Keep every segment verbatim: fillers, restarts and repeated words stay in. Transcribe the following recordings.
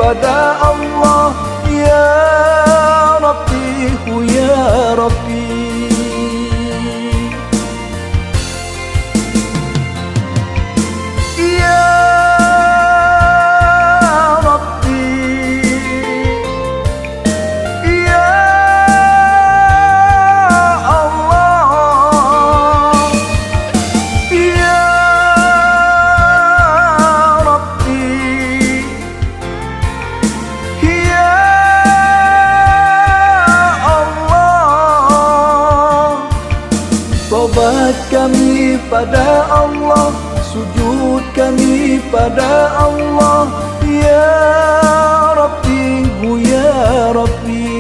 pada Allah, ya Rabbi, hu ya Rabbi. Ya Rabbi, ya Allah, ya Rabbi, ya Allah. Tobat kami pada Allah, sujud kami pada Allah, ya Rabbi, hu ya Rabbi.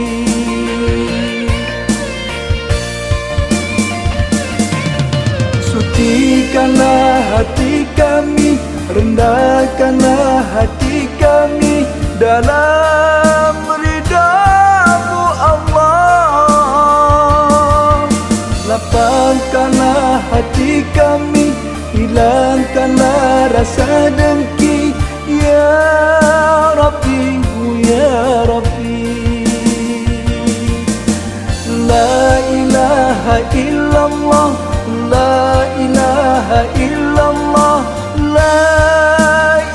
Sucikanlah hati kami, rendahkanlah hati kami dalam ridha-Mu, Allah. Lapangkanlah hati kami, hilangkanlah rasa dengki, ya Rabbi, hu ya Rabbi. La ilaha illallah, la ilaha illallah, la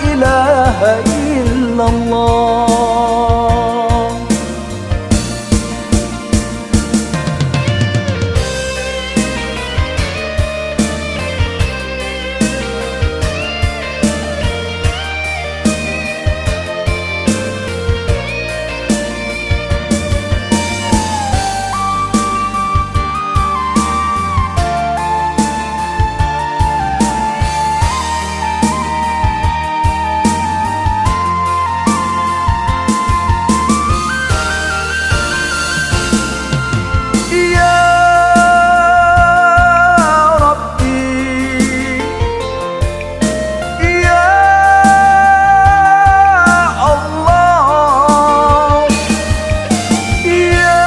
ilaha illallah. Ya Rabbi, ya Allah, ya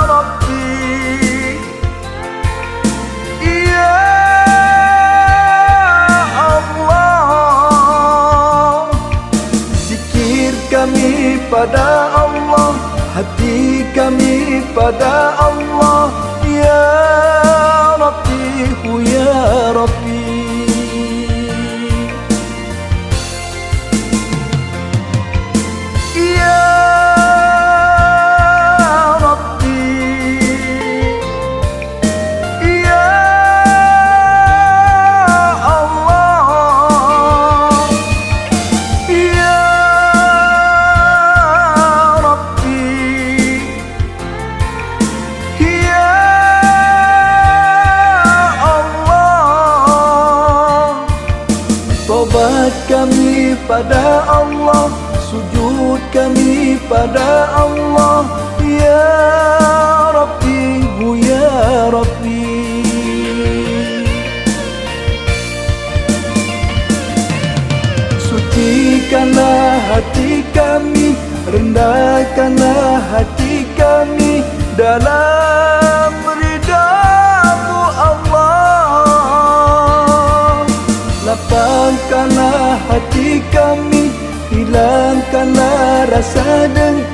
Rabbi, ya Allah. Zikir kami pada Allah, hati kami pada Allah, ya Rabbi, hu ya Rabbi. Ya Rabbi, ya Allah, ya Rabbi, ya Allah. Tobat kami pada Allah, sujud kami pada Allah, ya Rabbi, hu ya Rabbi. Sucikanlah hati kami, rendahkanlah hati kami dalam ridha-Mu, Allah. Lapangkanlah hati kami, hilangkanlah rasa dengki